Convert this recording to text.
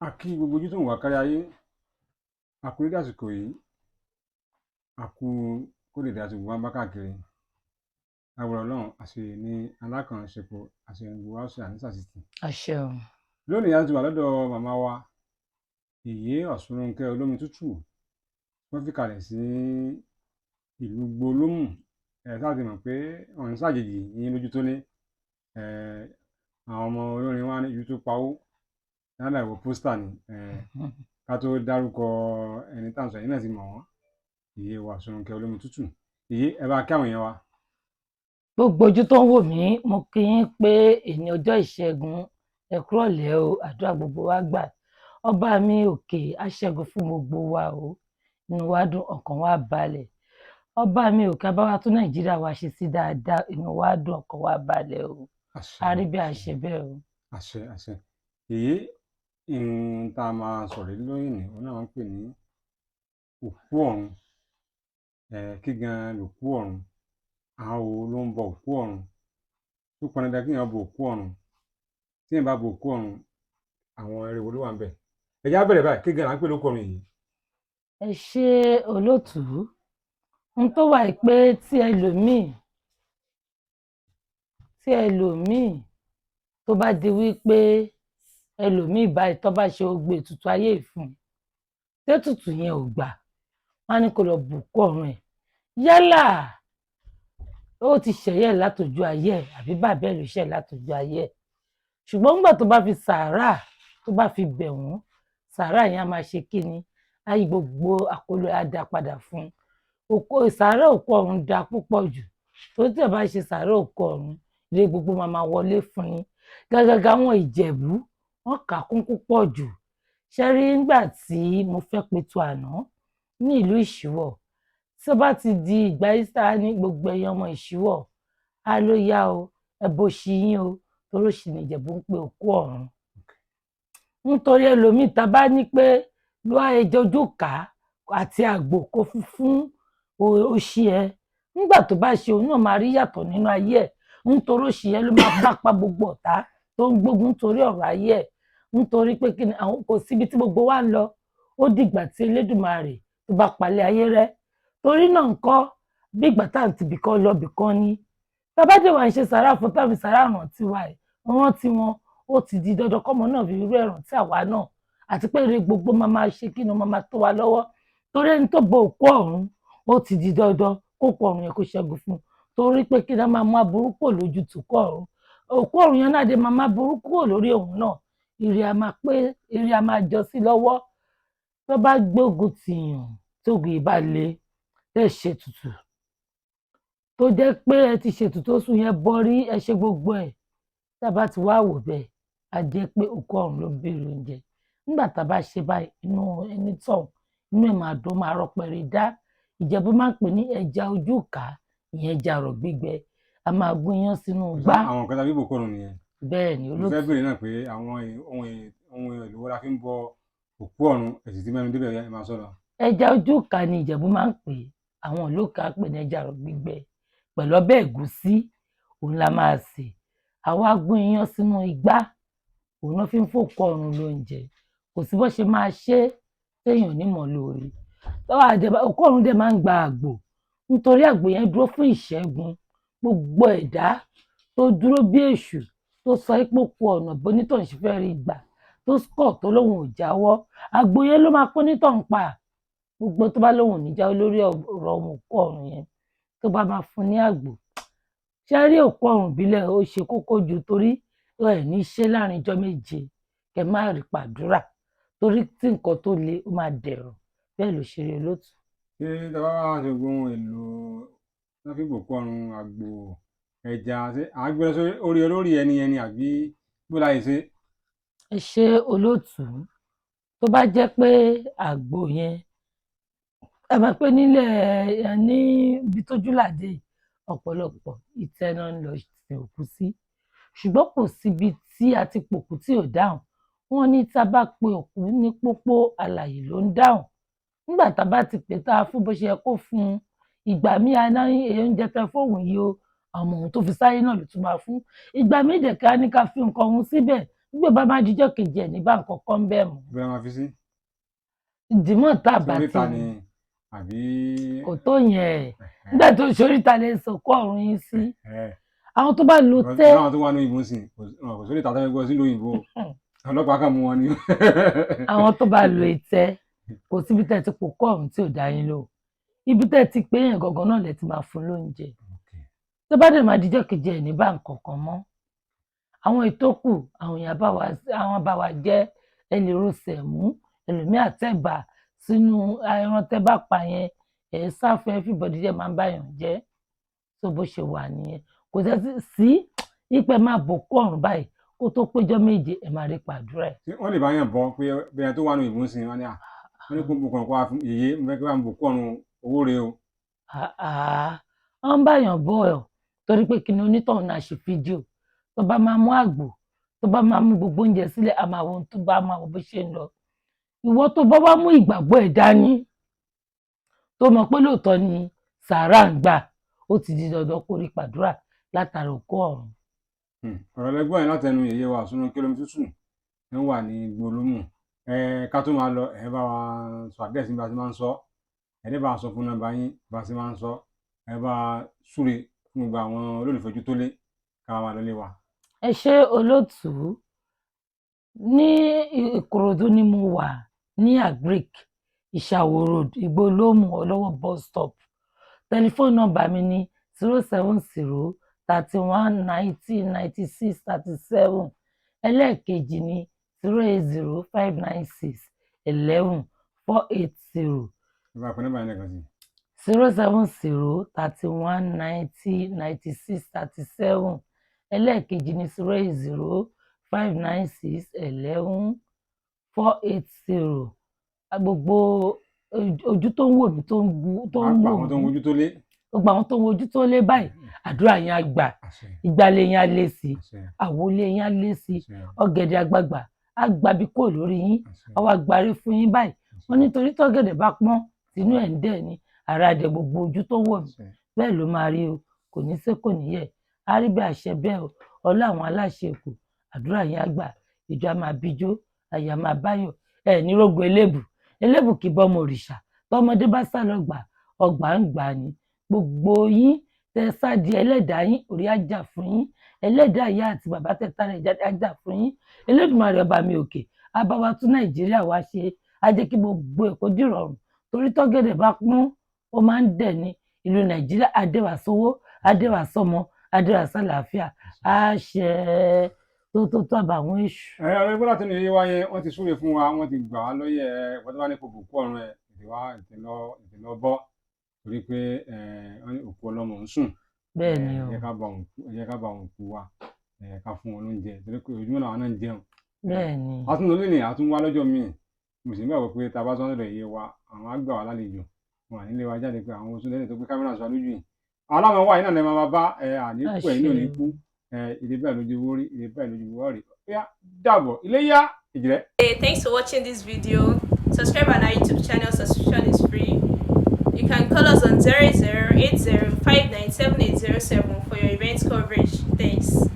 A kí gbogbo ojú tó ń wá kárí ayé. A kú dédé àsìkò yìí, a kú kó lè dá tí gbogbo wa ń bá káàkiri. Lágbára Ọlọ́run, àṣeyè ní alákànṣepọ̀, àṣeyè gbogbo wa ó ṣe àníṣàṣìtì. Àṣẹ o. Lónìí, a ti wà lọ́dọ̀ màmá wa, Yèyé Ọ̀ṣunrónkẹ́ Olómi Tútù. Wọ́n fi kalẹ̀ sí ìlú Gbolómù. Ẹ̀ sáà ti mọ̀ pé ọ̀hún ṣàjèjì yín lójú tó lé. Ẹ̀ àwọn ọmọ olórin wa ní ìlú tó pawó yálà ìwọ poster ni. Ẹ̀ ká tó dárúkọ ẹni tá à ń sọ yìí náà ti mọ̀ wọ́n, Yèyé wa Ọ̀ṣunrónkẹ́ Olómi Tútù. Yèyé, ẹ bá kí àwọn èèyàn wa. Gbogbo ojú tó ń wò mí, mo kí yín pé èní ọjọ́ Ìṣẹ́gun, ẹ kúrọ̀lẹ́ o. Àdúrà gbogbo wa gbà, ọba mi òkè á ṣẹ́gun fún gbogbo wa o. Inú wa dùn, ọkàn wa balẹ̀. Ọba mi òkè á bá wa tún Nàìjíríà wa ṣe sí dáadáa. Inú wa dùn, ọkàn wa balẹ̀ o. Àṣẹ. A rí bí a ṣe bẹ́ẹ̀ o. Àṣẹ, àṣẹ. Yèyé, ihun tá a máa sọ̀rọ̀ lé lónìí ní òun náà wọ́n ń pè ní òkú ọ̀run. Ẹ̀ kí gan-an lòkú ọ̀run? Àwọn wo ló ń bọ òkú ọ̀run? Tó pọn dandan kéèyàn bọ òkú ọ̀run? Tí èèyàn bá bọ òkú ọ̀run, àwọn eré wo ló wà ńbẹ̀? Ẹ jẹ́ á bẹ̀rẹ̀ báyìí. Kí gan-an là ń pè lókú ọ̀run yìí? Ẹ ṣe, olóòtú. Ohun tó wà yìí pé tí ẹlòmíì tó bá di wípé ẹlòmíì báyìí tó bá ṣe gbogbo ètùtù ayé yìí fún un, tétùtù yẹn ò gbà, wọ́n á ní kó lọ bòkú ọ̀run ẹ̀. Yálà ó ti ṣẹ̀yẹ́ ẹ̀ látọjú ayé ẹ̀, àbí bàbá ẹ̀ ló ṣẹ̀ látọjú ayé ẹ̀, ṣùgbọ́n nígbà tó bá fi sàárà, tó bá fi bẹ̀ wọ́n, sàárà yẹn á máa ṣe kí ni, á yí gbogbo àkóló, á dá padà fún un. Òkú, sàárà òkú ọ̀run da púpọ̀ jù, torí tí ẹ bá ṣe sàárà òkú ọ̀run, ire gbogbo máa máa wọlé fún yín. Gágágá àwọn Ìjẹ̀bú, wọ́n kà á kún púpọ̀ jù. Ṣe rí, nígbà tí mo fẹ́ pitú àná ní ìlú Ìṣíwọ̀, tí ó bá ti di ìgbà Easter, ní gbogbo ẹ̀yin ọmọ Ìṣíwọ̀, á ló yá o, ẹ bó ṣi yín o, torí òṣì ní Ìjẹ̀bú ń pe òkú ọ̀run. Nítorí ẹlòmíì, tá a bá ní pé lọ ẹja ojú ká àti àgbò kó fún fún òṣì ẹ, nígbà tó bá ṣe, òun náà máa rí yàtọ̀ nínú ayé ẹ̀, nítorí òṣì yẹn ló máa bá pa gbogbo ọ̀tá tó ń gbógun nítorí ọ̀rọ̀ ayé ẹ̀. Nítorí pé kí ni, àwọn kò síbi tí gbogbo wa ń lọ, ó dìgbà tí Elédùmarè tó bá palẹ̀ ayé rẹ́. Torí náà ńkọ́, bí ìgbà tá à ń tibì kan lọ bì kan ni tàbádé wa ń ṣe sàrà fún tàbí sàrà rántí wa ẹ̀ rántí wọn, ó ti di dandan kọ́mọ náà fi irú ẹ̀ rántí àwa náà, àti pé ire gbogbo máa máa ṣe kí ni, máa máa tó wa lọ́wọ́. Torí ẹni tó bọ òkú ọ̀run, ó ti di dandan kó kó ọ̀run yẹn kó ṣẹ́gun fún un. Torí pé kí ni, a máa mú aburú kúrò lójú tòkú ọ̀run, òkú ọ̀run yẹn náà dé máa má burú kúrò lórí òun náà. Ire a máa pé, ire a máa jọ sí lọ́wọ́. Tó bá gbógun tìyàn, tógun yìí bá le, tẹ́ ṣètùtù, tó jẹ́ pé ẹ ti ṣètùtù oṣù yẹn bọrí, ẹ ṣe gbogbo ẹ̀, tá a bá ti wá wò bẹ́ẹ̀, á jẹ́ pé òkú ọ̀run ló ń béèrè oúnjẹ. Nígbà tá a bá ṣe báyìí, inú ẹni tọ̀hún, inú ẹ̀ máa dùn, máa rọpẹrẹ dá. Ìjẹ̀bú máa ń pè ní ẹja ojú ìká, ìyẹn ẹja àrọ̀ gbígbẹ. A máa gún iyán sínú gbá. Àwọn nǹkan tá a fi bòkú ọ̀run nìyẹn. Bẹ́ẹ̀ ni. Mo Olóòtú. fẹ́ béèrè náà pé àwọn ohun èlò wo la fi ń bọ òkú ọ̀run? Èsì tí mẹ́nu débẹ̀, ẹ máa sọ lọ. Ẹja ojú ìká ni Ìjẹ̀bú máa ń pè é. Àwọn ìlú kan pè ní ẹja àrọ̀ gbígbẹ pẹ̀lú ọbẹ̀ ẹ̀gúsí, òun la máa sè. Àwa gún iyán sínú igbá, òun náà fi ń fòkú ọ̀run lóúnjẹ. Kò sí bó ṣe máa ṣe é téèyàn ò ní mọ̀ lóore. Òkú ọ̀run dẹ̀ máa ń gba àgbò, nítorí àgbò yẹn dúró fún ìṣẹ́gun. Gbogbo ẹ̀dá tó dúró bí èṣù, tó sọ pé ó kú ọ̀nà bonítọ̀hún ṣe fẹ́ rí gbà, tó kọ̀, tó lóun ò jáwọ́, àgbò yẹn ló máa pín onítọ̀hún pa. Gbogbo tó bá lóun ò ní jáwọ́ lórí ọ̀rọ̀ òun, òkú ọ̀run yẹn tó bá máa fún ní àgbò. Ṣé rí, òkú ọ̀run ìbílẹ̀, ó ṣe kókó ju, torí ẹ ní ṣe láàrin ijọ́ 7 kẹ má rí pàdúrà, torí tí nǹkan tó le, ó máa dẹ̀rọ̀. Bẹ́ẹ̀ ló ṣe rí, olóòtú. Ṣé tá a bá wá ṣe gbogbo ohun èlò tó fi bòkú ọ̀run, àgbò, ẹja, ṣé à ń gbé lọ sórí orí olórí ẹni yẹn ni, àbí bó la yìí ṣe? Ẹ ṣe, olóòtú. Tó bá jẹ́ pé àgbò yẹn, ẹ mọ̀ pé nílẹ̀ ẹ ní ibi tójú làdé yìí, ọ̀pọ̀lọpọ̀ ìtẹ́ náà ń lọ sin òkú sí, ṣùgbọ́n kò síbi tí a ti pòkú tí ò dáhùn. Wọ́n ní tá a bá pe òkú ní pópó, alààyè ló ń dáhùn. Nígbà tá a bá ti pè, tá a fún bó ṣe yẹ kó fún un, ìgbà míì a ní oúnjẹ tẹ fóun yìí o, àwọn òun tó fi sáyé náà ló tún máa fún. Ìgbà míì dẹ̀ka ní ká fi nǹkan òun síbẹ̀. Nígbà bá máa dijọ́ kejì ẹ̀ ní bá nǹkan kan bẹ́ẹ̀ mọ́. Ibo la máa fi sí? Ìdìmọ̀ tá a bá ti Sóríta ni àbí? Kò tó yẹn. Nígbà tó ṣoríta lè sọ̀kò ọ̀run yín sí. Àwọn tó bá lo tẹ́ Àwọn tó wà ní òyìnbó sìn, kò sóríta tó fẹ́ gbọ́ sí lóyìnbó, ọlọ́pàá kàn mú wọn ni. Àwọn tó bá lo ìtẹ́, kò síbi tẹ́ ti pò kọ́ ọ̀run tí ò dá yín lò. Ibi tẹ́ ti pé yẹn gangan náà lẹ ti máa fún lóúnjẹ. Tó bá dẹ̀ máa dijọ́ kejì ẹ̀ ní bá nǹkan kan mọ́. Àwọn ìtókù, àwọn èèyàn bá wa, àwọn bá wa jẹ́. Ẹ lè ro sẹ̀mú, ẹlòmíì àtẹ̀bà sínú ẹran tẹ́ bá pa yẹn, ẹ̀ sáfẹ́. Everybody jẹ́ máa ń báyàn jẹ́. Tó bó ṣe wà nìyẹn. Kò sẹ́ sí ìpẹ́ máa bò kó ọ̀run báyìí, kó tó péjọ 7, ẹ̀ máa rí pàdúrà ẹ̀. Wọ́n lè bá yàn bọ́ pé bẹ́ẹ̀ tó wà ní òyìnbó sìn, wọ́n ní à wọ́n ní kó bùkún kó wá fún yèyé, mo fẹ́ kí wọ́n bùkún ọ̀run, owó rẹ o. Wọ́n ń báyàn bọ́ ẹ̀, torí pé kí ni? Onítọ̀hún náà ṣe fídíò tó bá máa mú àgbò, tó bá máa mú gbogbo oúnjẹ sílẹ̀, a máa wo ohun tó bá máa wo bó ṣe ń lọ. Ìwọ tó bá wá mú ìgbàgbọ́ ẹ̀ dání, tó mọ̀ pé lóòótọ́ ni sàárà ń gbà, ó ti di dandan kó rí pàdúrà látara òkú ọ̀run. Ọ̀rọ̀ lẹ́gbọ́n yẹn látẹnu yèyé wa Ọ̀ṣunrónkẹ́ Olómitútù ń wà ní Gbolómù. Ká tó máa lọ, ẹ bá wa sọ àdírẹ́sì bí a ti máa ń sọ, ẹ dẹ́ bá wa sọ fún nọ́mbà yín bá a ti máa ń sọ, ẹ bá wa súre fún gbogbo àwọn olólùfẹ́ ojú tó lé, ká máa lọlé wa. Ẹ ṣé, olóòtú. Ní Ìkòròdú ni mo wà, ní Agric, Ìṣàwò Road, Ìgbólómù, Ọlọ́wọ́ bus stop. Tẹlifóònù nọ́mbà mi ní 07031909637. Ẹlẹ́ẹ̀kejì ní 08059611480. Ẹ bá pè nọ́mbà yẹn lẹ́ẹ̀kan sí. 07031909637. Ẹlẹ́ẹ̀kejì ní 08059611480. Gbogbo ojú tó ń wò mí, tó ń tó ń Pàápàá wò àwọn tó ń mí, wojú tó lé. Gbogbo àwọn tó ń wojú tó lé báyìí, àdúrà yẹn á gbà. Ìgbàlẹ̀ yẹn á lé sí i, àwọlé yẹn á lé sí i. Ọ̀gẹ̀dẹ̀ àgbagbà á gbabi kúrò lórí yín, àwa gbàre fún yín báyìí. Wọ́n nítorí tọ́gẹ̀dẹ̀ bá pọ́n, tinú ẹ̀ ń dẹ̀ ni ara dẹ̀. Gbogbo ojú tó wò mí, bẹ́ẹ̀ ló máa rí o. Kò ní sé, kò ní yẹ̀, á rí bí àṣẹ bẹ́ẹ̀ o. Ọlá àwọn aláṣẹ kù, àdúrà yẹn á gbà. Ìjọ á máa bíjó, àyà máa báyọ̀. Ẹ ní rógun elébù. Elébù kì í bọ́mọ òrìṣà. Tọmọdé bá sá lọ gbà, ọgbà ń gbà ní. Gbogbo yín tẹ sáàdì ẹlẹ́dàá yín, orí á jà fún yín. Ẹlẹ́dàá ìyá àti bàbá tẹ tara ẹ̀ jáde á jà fún yín. Elédùmarè ọba mi òkè á bá wa tún Nàìjíríà wá ṣe, á jẹ́ kí gbogbo ẹ̀ kó dìrọ̀rùn, torí tọ́gẹ̀dẹ̀ bá pọ́n, ó máa ń dẹ̀ ní. Ìlú Nàìjíríà á dé wá sówó, á dé wá sọ́mọ, á dé wá sálàáfíà. Á ṣe tó tó tó àbàwọ́n èṣù. Ẹ ọ̀rọ̀ ẹgbẹ́ láti ní wá yẹn, wọ́n ti súre fún wa, wọ́n ti gbà wá lọ́yẹ̀. Ẹ wọ́n tó bá ní kó bùkún ọ̀run ẹ̀, tètè wá, tètè lọ, tètè lọ bọ́, torí pé ẹ wọ́n ní òkú ọlọ́mọ ń sùn. Bẹ́ẹ̀ ni o. Ẹ jẹ́ ká bá òun kú wa, ẹ ká fún wọn lóúnjẹ, torí pé ojúmọ́ làwọn náà ń jẹun. Bẹ́ẹ̀ ni. A tún lọ lónìí, a tún wá lọ́jọ́ míì. Mo sì ń gbàgbọ́ pé tá a bá tún lọ́dọ̀ iye wa, àwọn á gbà wá lálejò, wọn à nílé wa jáde pé àwọn oṣù lẹ́yìn tó gbé kámẹ́rà sọ lójú yìí. Àwọn aláwọ̀ wà yìí náà lè máa bá ẹ àníkù, ẹ̀yìn náà ní kú. Ẹ ìdí bẹ́ẹ̀ lójú owó rí, ìdí bẹ́ẹ̀ lójú owó rí. Ó yá, dàbọ̀, ilé yá ìjìrẹ́. Hey, thanks for watching this video. Subscribe on our YouTube channel, subscription is free. You can call us on 0080 for your event coverage. Thanks.